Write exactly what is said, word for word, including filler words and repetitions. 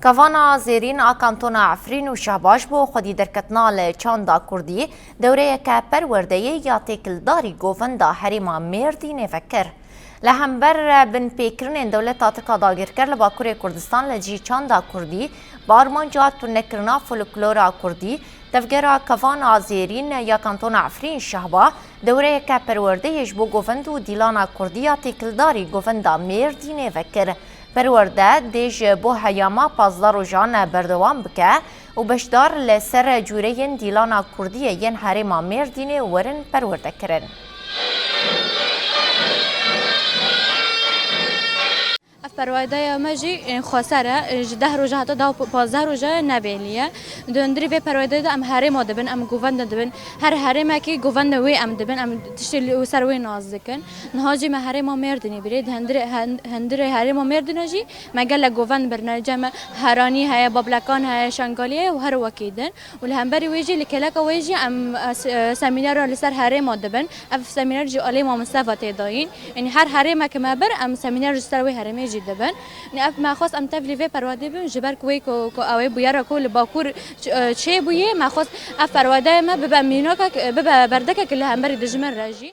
Kevana Zêrîn a Kantona Efrîn û Şehbaş bo xwedî derketina li çanda kurdî dewreyeke perwerdeyê ya têkildarî govenda herêma Mêrdînê vekir. Li hember binpêkirinên dewleta Tirk a dagirker li Bakurê Kurdistan li cî çanda kurdî, bi armanca tunekirina folklora kurdî, tevgera Kevana Zêrîn ya Kantona Efrîn Şehba dewreyeke perwerdeyê ji bo govend û dîlana kurdî ya têkildarî govenda Mêrdînê vekir. Perwerde dê ji bo heyama pazdeh rojan berdewam bike û beşdar li ser cûreyên dîlana kurdiyê yên herêma Mêrdînê werin perwerdekirin. Ev perwadeya me jî, e, xweser e, e, ji deh roja heta da pazdeh roja nebêliye. Di hundirê vê perwadeyê de em herêma dibin, em govende dibin. Her herêmekî govende wê em dibin, em tiştê li ser wê nas dikin. Niha jî me herêma Mêrdînê birê, di hundirê, hen-, hundirê herêma Mêrdînê jî me gelek govend birine, cem me Heranî heye, Bablekan heye, Şengalî heye û her wekî din. Û li hemberî wê jî, li kêleka wê jî em, e, s-, e, semînera li ser herêma dibin. Ev semîner jî alê mamoste ve tê dayîn. Yanî her herêmeke me bir, em semîner ji ser wê herêmê jî dibin. Yanî ev me xwest em tevlî vê perwadê bin, ji ber ku wê ku, ku ew ê bûyera ku li Bakur ç-, e, çêbûyê, me xwest ev perwadeya me bibe mînakek, bibe berdekek li hemberî dijmin re jî.